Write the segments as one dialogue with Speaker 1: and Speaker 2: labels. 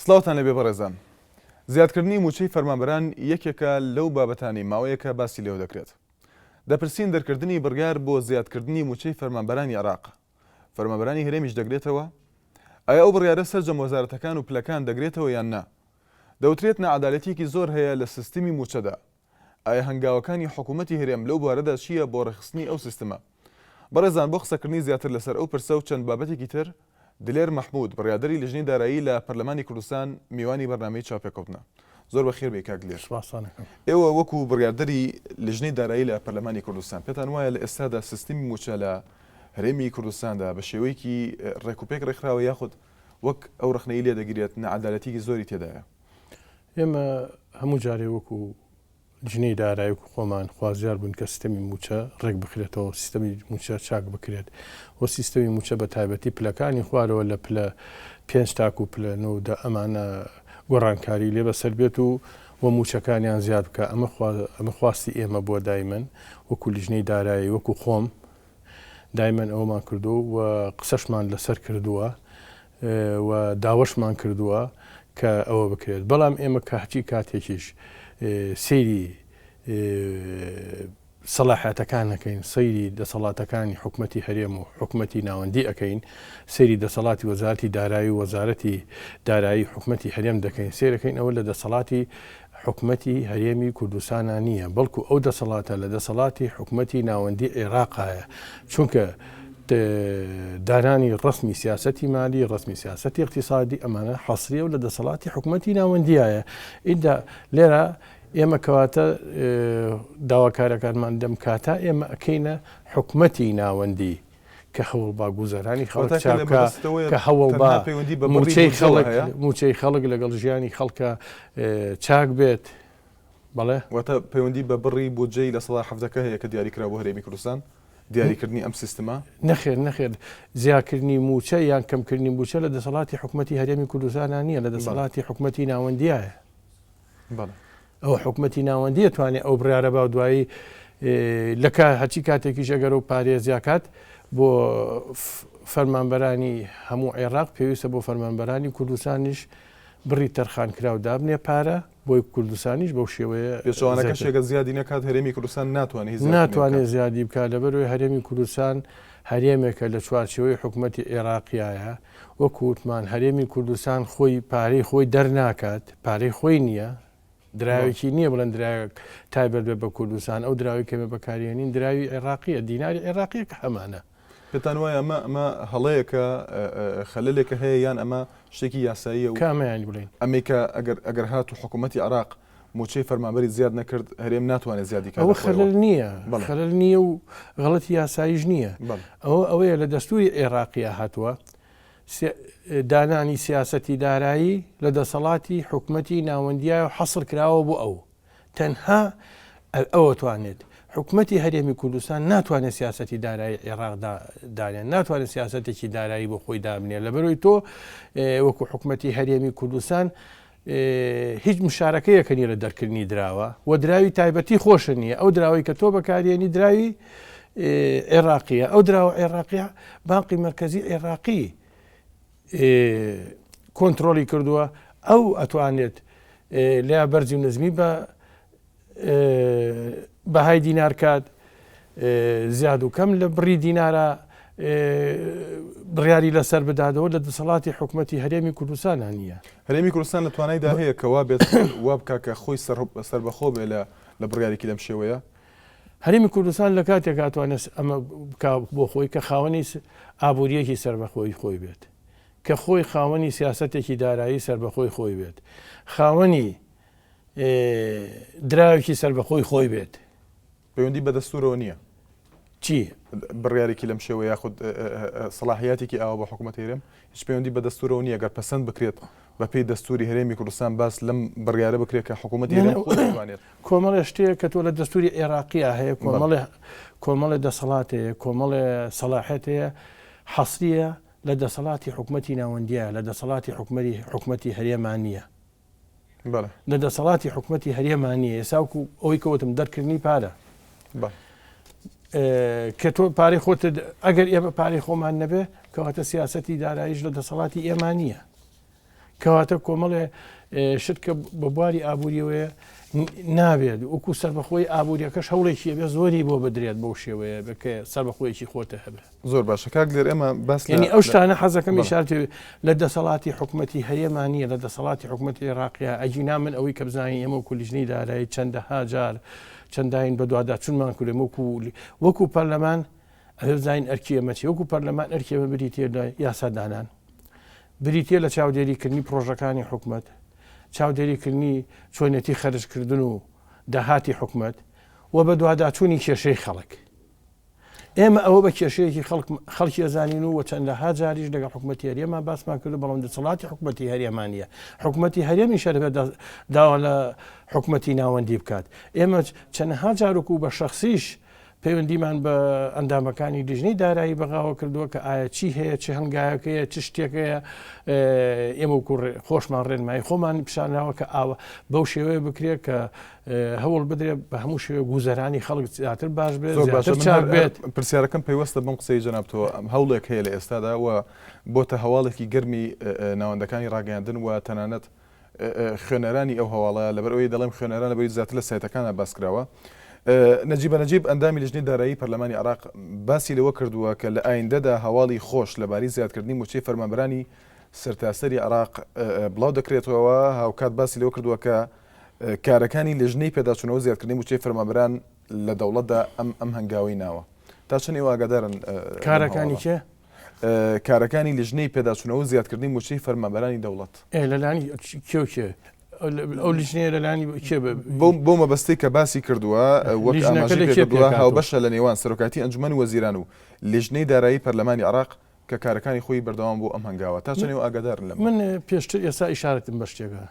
Speaker 1: سڵاوتان لێبێ بەڕێزان. زیادکردنی مووچەی فەرمانبەران یەکێکە لەو بابەتانەی ماوەیەکە باسی لێوە دەکرێت. دەپرسین دەرکردنی بڕیار بۆ زیادکردنی مووچەی فەرمانبەرانی عێراق، فەرمانبەرانی هەرێمیش دەگرێتەوە؟ ئایا ئەو بڕیارە سەرجەم وەزارەتەکان و پلەکان دەگرێتەوە یان نا؟ دەوترێت ناعەدالەتییەکی زۆر هەیە لە سیستمی مووچەدا. ئایا هەنگاوەکانی حکوومەتی هەرێم لەو بوارەدا چییە بۆ ڕێکخستنی ئەو سیستمە؟ بەڕێزان بۆ قسەکردنی زیاتر لەسەر ئەو پرسە و چەند بابەتێکی تر، دلێر مەحمود، بڕیاردەری لیژنەی دارایی لە پەرلەمانی کوردستان میوانی بەرنامەی چاوپێکەوتنە. زۆر بەخێر بێی کاک دلێر.
Speaker 2: سوپاستان ئەکەم.
Speaker 1: ئێوە وەکو بڕیاردەری لیژنەی دارایی لە پەرلەمانی کوردستان پێتان وایە لە ئێستادا سیستمی مووچە لە هەرێمی کوردستاندا بە شێوەیەکی ڕێکوپێک ڕێکخراوە یاخود وەک ئەو ڕەخنەی لێ دەگیرێت ناعەدالەتیی زۆری تێدایە؟
Speaker 2: ئێمە هەموو جارێ وەکو لیژنەی دارایی وەکو خۆمان خوازیار بووین کە سیستەمی مووچە ڕێک بخرێتەوە، سیستەمی مووچە چاک بکرێت و سیستەمی مووچە بە تایبەتی پلەکانی خوارەوە لە پلە پێنج تاکو پلە نۆ و دە ئەمانە گۆڕانکاری لێ بەسەر بێت و و مووچەکانیان زیاد بکا. ئەمە ئەمە خواستی ئێمە بووە دایمەن وەکو لیژنەی دارایی وەکو خۆم دایمەن ئەوەمان کردووە و قسەشمان لەسەر کردووە و داوەشمان کردووە کە ئەوە بکرێت بەڵام ئێمە کە هەچی کاتێکیش سەیری سەلاحیاتەکان نەکەین سەیری دەسەڵاتەکانی حکومەتی هەرێم و حکومەتی ناوەندی ئەەکەین سەیری دەسەڵاتی وەزارەتی دارایی و وەزارەتی دارایی حکومەتی هەرێم دەکەین سەیرەکەین ئەوە لە دەسەڵاتی حکومەتی هەرێمی کوردستانا نییە، بەڵکو ئەو دەسەڵاتە لە دەسەڵاتی حکومەتی ناوەندی عێراقایە، چونکە دانانی ڕەسمی سیاسەتی مالی، ڕەسمی سیاسەتی ئیقتیسادی ئەمانە حەسریە و لە دەسەڵاتی حکومەتی ناوەندیایە. ئینجا لێرە ئێمە کەواتە داواکارەکانمان دەم کاتە ئێمە ئەکەینە حکومەتی ناوەندی. کە هەوڵ با گوزەرانی خەڵک
Speaker 1: واتە کە
Speaker 2: چاک
Speaker 1: لە
Speaker 2: بکا،
Speaker 1: مەبەستەوەیە
Speaker 2: کە هەوڵ با
Speaker 1: تەنها پەیوەندی بە بڕی
Speaker 2: مووچەی
Speaker 1: بودجەوە
Speaker 2: خەڵک
Speaker 1: هەیە؟
Speaker 2: مووچەی خەڵک لەگەڵ ژیانی خەڵکا چاک بێت. بەڵێ.
Speaker 1: واتە پەیوەندی بە بڕی بودجەی 17% هەیە کە دیاری کرا بۆ هەرێمی کوردستان، دیاریکردنی ئەم سیستمە؟
Speaker 2: نەخێر نەخێر زیاکردنی مووچە یان کەمکردنی مووچە لە دەسەڵاتی حکومەتی هەرێمی کوردستانا نییە، لە
Speaker 1: بەڵێ.
Speaker 2: دەسەڵاتی حکومەتی ناوەندیایە.
Speaker 1: بەڵێ.
Speaker 2: ئەوە حکومەتی ناوەندی ئەتوانێ ئەو بڕیارە با و دوایی لە هەرچی کاتێکیش ئەگەر ئەو پارەیە زیاکات بۆ فەرمانبەرانی هەموو عێراق پێویستە بۆ فەرمانبەرانی کوردستانیش بڕی تەرخانکراو دابنێ پارە بۆی کوردستانیش بەو شێوەیە
Speaker 1: پێچەوانەکەش ئەگەر زیادی نەکات هەرێمی کوردستان ناتوانێت هیچ
Speaker 2: ناتوانێت زیادی بکات لەبەرئەوەی هەرێمی کوردستان هەرێمێکە لە چوارچێوەی حکومەتی عێراقیایە وەکو وتمان هەرێمی کوردستان خۆی پارەی خۆی دەرناکات، پارەی خۆی نییە، دراوێکی نییە بڵێن دراوێک تایبەت بێت بە کوردستان، ئەو دراوەی کە ئێمە بەکاریهێنین دراوی عێراقییە، دیناری عێراقییە کە هەمانە.
Speaker 1: پێتان وایە ئەمە ئەمە هەڵەیەکە، خەلەلێکە هەیە یان ئەمە شتێکی یاساییە و.
Speaker 2: کامەیانی بڵێین؟
Speaker 1: ئەمەی کە ئەگەر ئەگەر هاتوو حکوومەتی عێراق مووچەی فەرمانبەری زیاد نەکرد هەرێم ناتوانێت زیادی کات
Speaker 2: ئەوە
Speaker 1: لە خۆیەوە.
Speaker 2: خەلەل نییە،
Speaker 1: بەڵێ.
Speaker 2: خەلەل نییە و غەڵەتی یاساییش نییە.
Speaker 1: بەڵێ.
Speaker 2: ئەوە ئەوەیە لە دەستووری عێراقیا هاتووە دانانی سیاسەتی دارایی لە دەسەڵاتی حکومەتی ناوەندیایە و حەسر کراوە بۆ ئەو. تەنها ئەوە توانێت. حکومەتی هەرێمی کوردستان ناتوانێت سیاسەتی دارایی عێراق دانێت، ناتوانێت سیاسەتێکی دارایی بۆ خۆی دابنێت. لەبەرئەوەی تۆ وەکو حکومەتی هەرێمی کوردستان هیچ مشارەکەیەکە نیە لە دەرکردنی دراوە و دراوی تایبەتی خۆشە نییە ئەو دراوەی کە تۆ بەکارێنی دراوی عێراقیە ئەو دراوە عێراقیە بانقی مرکزی عێراقی کۆنتترۆلی کردووە ئەو ئەتوانێت لیا بەرزی و نزمی بە بەهای دینار کات زیاد و کەم لە بڕی دینارە بڕیاری لەسەر بدادەوە لە دەسەڵاتی حکوومەتتی هەرێمی کوردستانە نییە.
Speaker 1: هەرێمی کوردستان لە توانایدا هەیە کە وا بێت وا بکا کە خۆی سەربەخۆ بێ لە لە بڕیارێکی لەم شێوەیە؟
Speaker 2: هەرێمی کوردستان لە کاتێک ئەتوانێت ئەمە بکا بۆ خۆی کە خاوەنی ئابوورییەکی سەربەخۆی خۆی بێت، کە خۆی خاوەنی سیاسەتێکی دارایی سەربەخۆی خۆی بێت، خاوەنی دراوێکی سەربەخۆی خۆی بێت.
Speaker 1: پەیوەندی بە دەستورەوە نییە؟
Speaker 2: چی؟
Speaker 1: بڕیارێکی لەم شێوە یاخود سەڵاحیاتێکی ئاوا بە حکوومەتی هەرێم هیچ پەیوەندی بە دەستورەوە نییە گەر پەسەند بکرێت بە پێی دەستوری هەرێمی کوردستان باس لەم بڕیارە بکرێت کە حکوومەتی هەرێم خۆی دەتوانێت.
Speaker 2: کۆمەڵێ شتێک کە تۆ لە دەستوری عێراقییا هەیە کۆمەڵێ کۆمەڵێ دەسەڵات هەیە کۆمەڵێ سەڵاحێت هەیە حەسریە لە دەسەڵاتی حکومەتی ناوەندیە لە دەسەڵاتی حکومەری حکومەتی هەرێما نییە. لە دەسەڵاتی حکومەتی هەرێما نییە ئێستا وەکو ئەوەی کە وتم دەرکردنی پارە کە تۆ پارەی خۆت ئەگەر ئێمە پارەی خۆمان نەبێ کەواتە سیاسەتی داراییش لە دەسەڵاتی ئێمە نییە. کەواتە کۆمەڵێ شت کە بە بواری ئابووریەوەیە نابێت وەکو سەربەخۆی ئابووریەکەش هەوڵێکی ئەبێ زۆری بۆ بدرێت بەو شێوەیە بکە سەربەخۆیەکی خۆتە هەبێ.
Speaker 1: زۆر باشە کاک دلێر ئێمە باس
Speaker 2: لە یعنی ئەو شتانە حەزەکەم ئیشارەت پێ لە دەسەڵاتی حکومەتی هەرێما نییە لە دەسەڵاتی حکومەتی عێراقیە ئەگینا من ئەوەی کە بزانین ئێمە وەکو لیژنەی دارایی چەندەها جار چەندین بەدواداچوونمان کرد وەکو وەکو پەرلەمان ئەبێ بزانین ئەرکی ئێمە چیە وەکو پەرلەمان ئەرکی ئێمە بریتیە لە یاسادانان بریتیە لە چاودێریکردنی پرۆژەکانی حکومەت چاودێریکردنی چۆنێتی خەرجکردن و داهاتی حکومەت و بەدواداچوونی کێشەی خەڵک ئێمە ئەوە بە کێشەیەکی خەڵک خەڵکی ئەزانین و چەندەها جاریش لەگەڵ حکومەتی هەرێمان باسمان کردو بەڵام دەسەڵاتی حکومەتی هەرێمان نییە حکومەتی هەرێمی شەربێت داوا لە حکومەتی ناوەندی بکات ئێمە چەندەها جارێک و بە شخصیش پەیوەندیمان بە ئەندامەکانی لیژنەی دارایی بەغاوە کردووە کە ئایا چی هەیە چ هەنگاوێک هەیە چ شتێک هەیە ئێمە وەکو خۆشمان ڕێنمایی خۆمان پیشانراوە کە ئاوە بەو شێوەیە بکرێت کە هەوڵ بدرێت بە هەموو شێوە گوزەرانی خەڵک زیاتر باش بێت
Speaker 1: زۆر باشە
Speaker 2: زیاتر
Speaker 1: من
Speaker 2: چاک
Speaker 1: هەر
Speaker 2: بێت.
Speaker 1: پرسیارەکەم پەیوەستە بەم قسەی جەنابتەوە هەوڵێک هەیە لە ئێستادا و بۆتە هەواڵێکی گەرمی ناوەندەکانی ڕاگەیاندن و تەنانەت خوێنەرانی ئەو هەواڵە، لەبەرئەوەی دەڵێم خوێنەران لەبەرئەوەی زیاتر لە سایتەکاندا باس کراوە. نەجیبە نەجیب ئەندامی لیژنەی دارایی پەرلەمانی عێراق باسی لەوە کردووە کە لە ئایندەدا هەواڵی خۆش لەبارەی زیادکردنی مووچەی فەرمانبەرانی سەرتاسەری عێراق بڵاو دەکرێتەوە، هاوکات باسی لەوە کردووە کە کارەکانی لیژنەی پێداچوونەوە زیادکردنی مووچەی فەرمانبەران لە دەوڵەتدا ئەم ئەم هەنگاوەی ناوە. تا چەند ئێوە ئاگادارن لەم
Speaker 2: کارەکانی
Speaker 1: هەواڵە؟
Speaker 2: کێ؟
Speaker 1: کارەکانی لیژنەی پێداچوونەوە و زیادکردنی مووچەی فەرمانبەرانی دەوڵەت.
Speaker 2: ئێ لەلایەنی کێ و کێ؟ ئەو لیژنەیە لەلایەنی کێ بە؟
Speaker 1: بەو مەبەستەی کە باسی کردووە، وەک
Speaker 2: لیژنەکە
Speaker 1: ئاماژەی
Speaker 2: لە کێ
Speaker 1: پێکردووە،
Speaker 2: پێکهاتووە؟
Speaker 1: هاوبەشە لە نێوان سەرۆکایەتی ئەنجومەنی وەزیران و لیژنەی دارایی پەرلەمانی عێراق کە کارەکانی خۆی بەردەوام بۆ ئەم هەنگاوە. تا چەند ئێوە ئاگادارن لەمە؟
Speaker 2: من پێشتر ئێستا ئیشارەتم بە شتێکە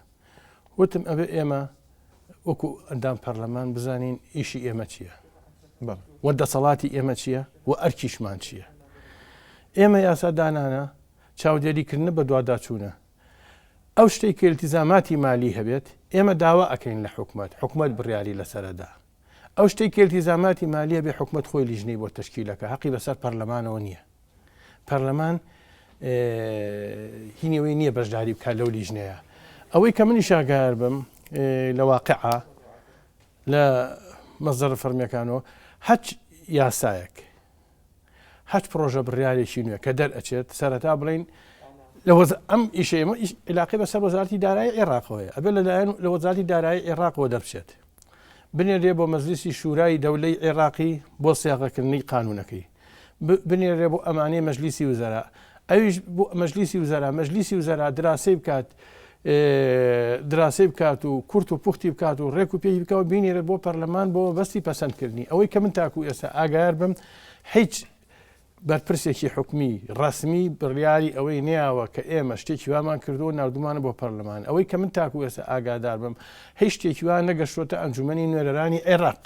Speaker 2: وتم ئەبێ ئێمە وەکو ئەندام پەرلەمان بزانین ئیشی ئێمە چییە و دەسەڵاتی ئێمە چییە و ئەرکیشمان چییە. ئێمە یاسا دانانە چاودێریکردنە بە دواداچوونە ئەو شتێک کە التزاماتی مالی هەبێت ئێمە داوا ئەەکەین لە حکومت حکومت بڕیاری لەسەرەدا ئەو شتێک کە التزاماتی مالیە بێ حکومت خۆی لیژنەی بۆ تەشکیلەکە حەقی بەسەر پەرلەمانەوە نییە پەرلەمان هینی ئەوەی نییە بەشداری بکات لەو لیژنەیە ئەوەی کە منیش ئاگار بم لە واقعە لە مەزەرە فەرمیەکانەوە هەچ یاسایەک هەچ پرۆژە بڕیارێکی نوێ کە دەرئەچێت سەرەتا بڵین لە ئەم ئیشەیە علاقی بەسەر وەزارتی دارایی عێراقەوەیە ئەبێ لەلایەن لە وەزارتی دارایی عێراقەوە دەربچێت بنێرێ بۆ مەجلیسی شورای دەولەی عێراقی بۆ سیاغەکردنی قانوونەکەی، بنێرێ بۆ ئەمانەی مەجلیسی وزەرا، ئەویش بۆ مەجلیسی وزەرا، مەجلیسی وزەرا دراسەی بکات، دراسەی بکات و کورت و پوختی بکات و ڕێک و پێکی بکات و بینێرێت بۆ پەرلەمان بۆ مەبەستی پەسەندکردنی. ئەوەی کە من تاکوو ئێستا ئاگایار بم هیچ بەرپرسێکی حکومی ڕەسمی بڕیاری ئەوەی نەیاوە کە ئێمە شتێکی وامان کردووە و ناردوومانە بۆ پەرلەمان. ئەوەی کە من تاکو ئێستا ئاگادار بم هیچ شتێکی وا نەگەشتووەتە ئەنجوومەنی نوێنەرانی عێراق.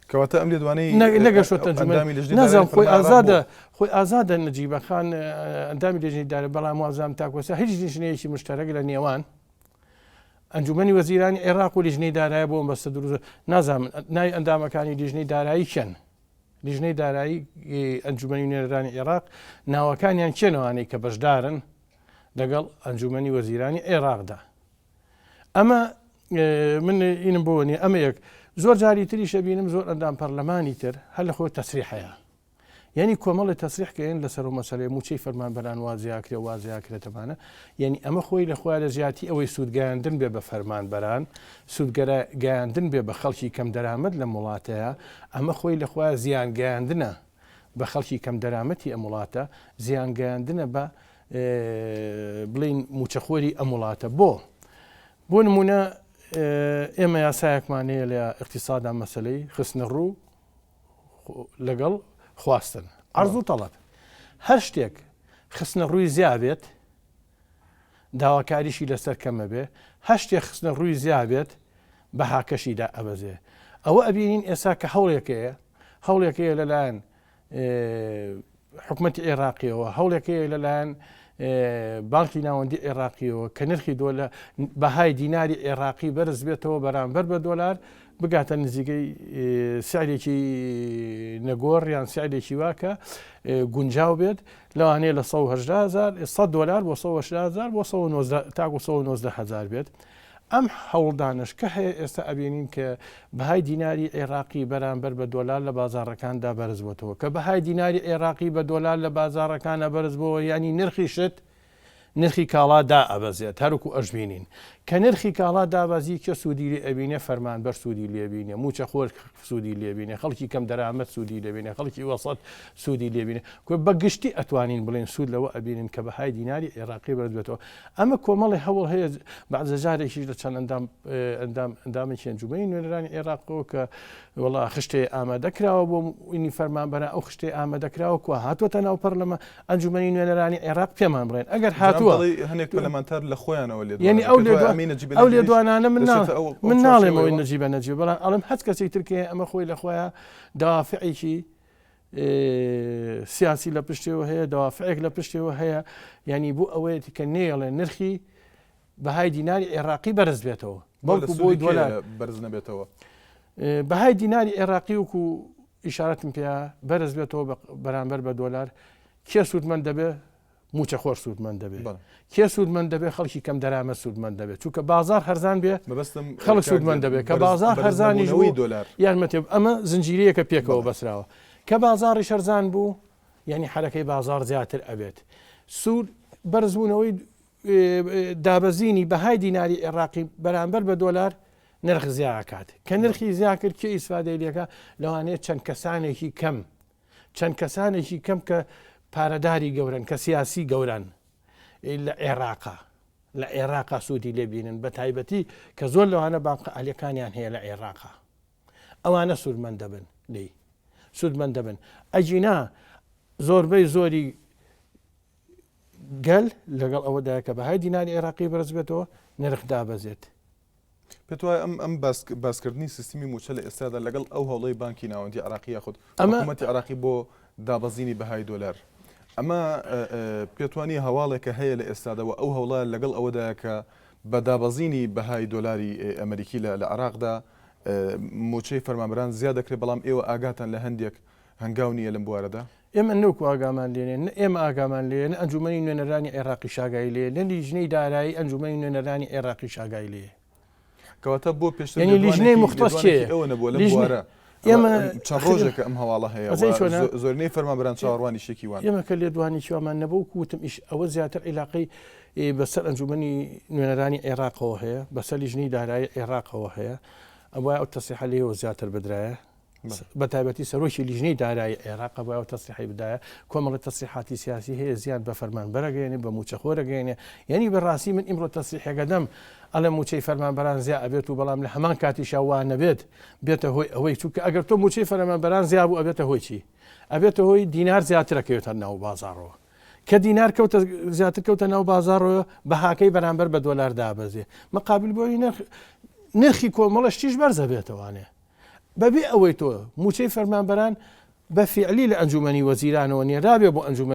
Speaker 1: کەواتە ئەم لێدوانەی
Speaker 2: نەگەشتووەتە ئەنجوومەنی
Speaker 1: ئەندامی لیژنەی دارایی
Speaker 2: نازانم خۆی
Speaker 1: پەرلەمانی عێراق
Speaker 2: ئازادە
Speaker 1: بۆ؟
Speaker 2: خۆی ئازادە نەجیبە خان ئەندامی لیژنەی دارایی بەڵام وابزانم تاکو ئێستا هیچ لیژنەیەکی مشتەرەک لە نێوان ئەنجوومەنی وەزیرانی عێراق و لیژنەی دارایی بۆ مەبەستە دروست نازانم ناوی ئەندامەکانی لیژنەی دارایی کێن؟ لیژنەی دارایی ئەنجومەنی نوێنەرانی عێراق ناوەکانیان کێن ئەوانەی کە بەشدارن لەگەڵ ئەنجومەنی وەزیرانی عێراقدا ئەمە من ئینم بۆ نیە ئەمە یەک زۆر جاری تریشە بینم زۆر ئەندام پەرلەمانی تر هەر لە خۆی تەسریح هەیە یعنی کۆمەڵی تەسریح کەین لەسەر و مەسەلەی موچەی فەرمانبەران وازیاکرێ وازیاکرێتەمانە یعنی ئەمە خۆی لە خۆیان لە جیاتی ئەوەی سوودگەیاندن بێ بە فەرمانبەران، سوودگەیاندن بێ بە خەڵکی کەمدەرامەت لەم وڵاتەیا، ئەمە خۆی لە خۆیا زیان گەیاندنە بە خەڵکی کەمدەرامەتی ئەم وڵاتە، زیان گەیاندنە بە بڵێین مووچەخۆری ئەم وڵاتە. بۆ؟ بۆ نموونە ئێمە یاسایەکمان هەیە لە ئیقتیسادا مەسەلەی خستنەڕوو لەگەڵ خواستن، عەرز و تەڵەب. هەر شتێک خستنەڕووی زیا بێت، داواکاریشی لەسەر کەمە بێ هەر شتێ خستنە ڕووی زیا بێت بەهاکەشی دا ئەبەزێ ئەوە ئەبینین ئێستا کە هەوڵێکەیە هەوڵێکەیە لەلایەن حکومەتی عێراقیەوە هەوڵێکەیە لەلایەن بانکی ناوەندی عێراقیەوە کە نرخی دۆلە بەهای دیناری عێراقی بەرز بێتەوە بەرامبەر بە دۆلار. بگاتە نزیکەی سعرێکی نەگۆڕ یان سعرێکی وا کە گونجاو بێت لەوانەیە لە 180 هزار 100 دلار بۆ 180 هزار بۆ 119 تاکو 119 هزار بێت. ئەم هەوڵدانەش کە هەیە ئێستا ئەبینین کە بەهای دیناری عێراقی بەرامبەر بە دۆلار لە بازاڕەکاندا بەرز بۆتەوە کە بەهای دیناری عێراقی بە دۆلار لە بازاڕەکانە بەرز بۆوە یانی نرخی شت نرخی کاڵا دائەبەزێت هەروکو ئەشبینین کە نرخی کاڵا دابەزی کێ سوودی لێ ئەبینێ فەرمانبەر سوودی لێ بینێ مووچەخۆر سوودی لێ بینێ خەڵکی کەم دەرامەت سوودی لێ بینێ خەڵکی وەسەت سوودی لێ بینێ کە بە گشتی ئەتوانین بڵێن سوود لەوە ئەبینن کە بەهای دیناری عێراقی بەرز بێتەوە ئەمە کۆمەڵی هەوڵ هەیە بەعزە جارێکیش لە چەند ئەندام ئەندام ئەندامێکی ئەنجومەنی نوێنەرانی عێراقەوە کە وەڵا خشتەیە ئامادە کراوە بۆ ئینی فەرمانبەران ئەو خشتەی ئامادە کراوە کوا هاتووەتە ناو پەرلەمان ئەنجومەنی نوێنەرانی عێراق پێمان بڵێن ئەگەر هاتووە
Speaker 1: هەنێک پەرلەمانتار لە خۆیانەوە لێدوان
Speaker 2: یعنی ئەو لێدوان ئەو لێدوانانە من من ناڵێمەوەی نەجیبە نەجیبە بەڵام ئەڵێم هەچ کەسێک تر کە ئەمە خۆی لە خۆیان دافعێکی سیاسی لە پشتەوە هەیە دەوافعێک لە پشتەوە هەیە ینی بۆ ئەوەیەتی کە نێڵێ نرخی بەهای دیناری عێراقی بەرز بێتەوە بەڵکو بۆی دۆلار
Speaker 1: بەرز نەبێتەوە.
Speaker 2: بەهای دیناری عێراقی وەکو ئیشارەتم پێ بەرز بێتەوە بەرامبەر بە دۆلار کێ سوودمەند دەبێ موچەخۆر سوودمەند دەبێت کێ سوودمەند دەبێت خەڵکی کەم دەرامەت سوودمەند دەبێت چونکە بازار هەرزان بێ
Speaker 1: مەبەستم
Speaker 2: خەڵک سوودمەند دەبێت کە بازار هەرزانیش بوو
Speaker 1: دۆلار
Speaker 2: یارمەتی ئەمە زنجیرەیەکە پێکەوە بەسراوە کە بازاڕی هەرزان بوو یعنی حرەکەی بازار زیاتر ئەبێت سوود بەرزبوونەوەی دابەزینی بەهای دیناری عێراقی بەرامبەر بە دۆلار نرخ زیا ئەکات کە نرخی زیا کرد کێ ئیسفادەی لێکا لەوانەیە چەند کەسانێکی کەم چەند کەسانێکی کەم کە پارەداری گەورن کە سیاسی گەورن لە عێراقا لە عێراقا سوودی لێبینن بە تایبەتی کە زۆر لەوانە بانقە ئەهلیەکانیان هەیە لە عێراقا ئەوانە سوودمەند دەبن لێی سوودمەند دەبن ئەگینا زۆربەی زۆری گەل لەگەڵ ئەوەدایە کە بەهای دیناری عێراقی بەرز بێتەوە، نرخ دابەزێت.
Speaker 1: پێت وایە ئەم ئەم باسکردنی سیستمی مووچە لە ئێستادا لەگەڵ ئەو هەوڵەی بانکی ناوەندی عێراقی یاخود حکوومەتی عێراقی بۆ دابەزینی بەهای دۆلار ئەمە پێت وانییە هەواڵێکە هەیە لە ئێستادا و ئەو هەوڵە لەگەڵ ئەوەدایە کە بە دابەزینی بەهای دۆلاری ئەمریکی لە عێراقدا مووچەی فەرمانبەران زیاد دەکرێت بەڵام ئێوە ئاگاتان لە هەندێک هەنگاو نییە لەم بوارەدا؟
Speaker 2: ئێمە نەوەکو ئاگامان لێ نیە، نە ئێمە ئاگامان لێیە، نە ئەنجومەنی نوێنەرانی عێراقیش ئاگای لێیە، نە لیژنەی دارایی ئەنجومەنی نوێنەرانی عێراقیش ئاگای لێیە.
Speaker 1: کەواتە بۆ پێشتر
Speaker 2: یعنی لیژنەی
Speaker 1: لێدوانێکی
Speaker 2: مختص
Speaker 1: لێدوانێکی
Speaker 2: کێیە؟
Speaker 1: ئەوە نەبووە لەم
Speaker 2: لیژنە
Speaker 1: بوارە؟ ئەوە
Speaker 2: ئێمە
Speaker 1: چەند
Speaker 2: خدم
Speaker 1: ڕۆژێکە ئەم هەواڵە هەیە و
Speaker 2: ئەزانی چۆنە؟
Speaker 1: زۆرینەی فەرمانبەران چاوەڕوانی شتێکی وان.
Speaker 2: ئێمە کە لێدوانێکی وامان نەبوو وەکو وتم ئیش ئەوە زیاتر عیلاقەی بەسەر ئەنجومەنی نوێنەرانی عێراقەوە هەیە، بەسەر لیژنەی دارایی عێراقەوە هەیە، ئەبوایە ئەو تەسریحە لێیەوە زیاتر بدرایە. بەتایبەتی سەرۆکی لیژنەی دارایی عێراق ئەبوایە ئەو تەسریحەی بدایە، کۆمەڵە تەسریحاتی سیاسی هەیە زیان بە فەرمانبەر ئەگەیەنێ، بە مووچەخۆر ئەگەیەنێ، یانی بە ڕاستی من ئیمڕۆ تەسریحێک ئەدەم ئەڵێم مووچەی فەرمانبەران زیا ئەبێت و بەڵام لە هەمان کاتیشا وا نەبێت بێتە هۆی ئەوەی چونکە ئەگەر تۆ مووچەی فەرمانبەران زیا بوو ئەبێتە هۆی چی؟ ئەبێتە هۆی دینار زیاتر ئەکەوێتە ناو بازاڕەوە. کە دینار کەوتە زیاتر کەوتە ناو بازاڕەوە بەهاکەی بەرامبەر بە دۆلار دابەزێ مقابل بۆی نرخ نرخی کۆمەڵە شتیش بەرزە بێتەوانێ بەبێ ئەوەی تۆ مووچەی فەرمانبەران بە فیعلی لە ئەنجومەنی وەزیرانەوە نێرابێ بۆ ئەنجومەنی.